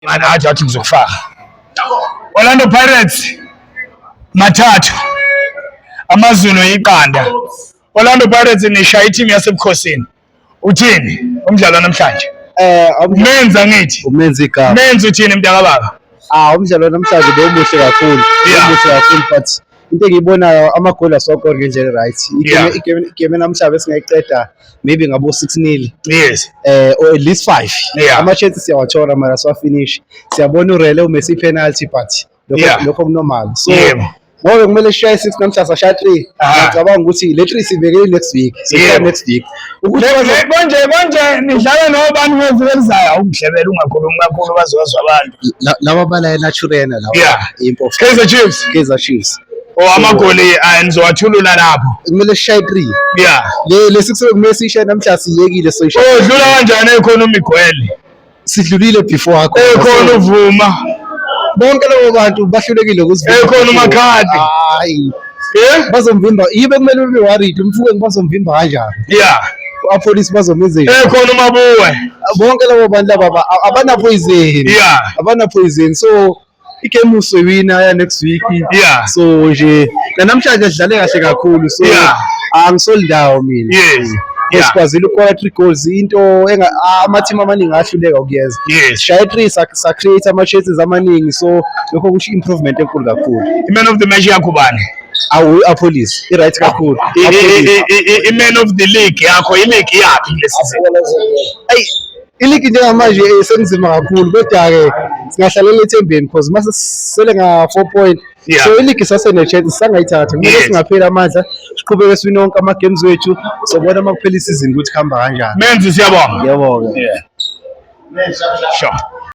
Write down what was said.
Manje athi athi ngizokufaka. Orlando Pirates 3, AmaZulu 0. Orlando Pirates nishaya i-team yasebukhosini. Uthini umdlalo namhlanje? Umenza ngithi. Umenza igama. Menza uthini mntakababa? Ah, umdlalo namhlanje bewumuhle kakhulu. Bewumuhle kakhulu, but into engiyibonayo, amagoli asokora ngendlela right. Igame namhlanje besingayiqeda maybe ngabo 6-0. Or at least 5. Ama chances siyawathola mara siwafinish. Siyabona uRele umese penalty, but lokho lokho kunormal. So ngoba kumele sishaye 6, namhlanje sashaya 3. Ngiyacabanga ukuthi le 3 sibekele next week. So next week. Ukuthi konje nidlala nobani ngeviki elizayo? Awungihlebele, ungakhulumi kakhulu, bazozwa abantu. Laba bala eNaturena lawa. Impofu. Kaizer Chiefs. Kaizer Chiefs. Oh, amagoli nizowathulula lapho. Kumele sishaye 3. Le 6 kumele sishaye namhlanje, siyekile, so ishaye. Oh, dlula kanjani ekhona uMiguel? Sidlulile before akho. Ekhona uvuma. Bonke labo bantu bahlulekile ukuzivimba. Ekhona uMakhadi. Hayi. Bazomvimba. Yibe kumele ube worried, uMfukeng bazomvimba kanjani? Apolice bazomenza. Ekhona uMabuwe. Bonke labo bantu laba abana poison. Abana poison. So igame usoyina ya next week. So nje namhlanje sidlale kahle kakhulu, so angisoli ndawo mina. Sikwazile ukukora 3 goals, into ama-team amaningi ahluleka ukuyenza. Shaye 3, sa create ama chances amaningi, so lokho kusho improvement enkulu kakhulu. I-man of the match yakho bani? Awu, Appollis i-right kakhulu. I-man of the league yakho, i-league yaphi kule season? Ayi, iligi njengamanje senzima kakhulu, kodwa-ke singahlalela ethembeni because mase sele nga-4 point. So iligi sasene-chance, sisangayithatha. Kumele singapheli amandla, siqhubeke siwine wonke ama-games wethu, sobona uma kuphela isizini ukuthi kuhamba kanjani. Menzi, siyabonga. Yebo-ke. Yeah. Sure.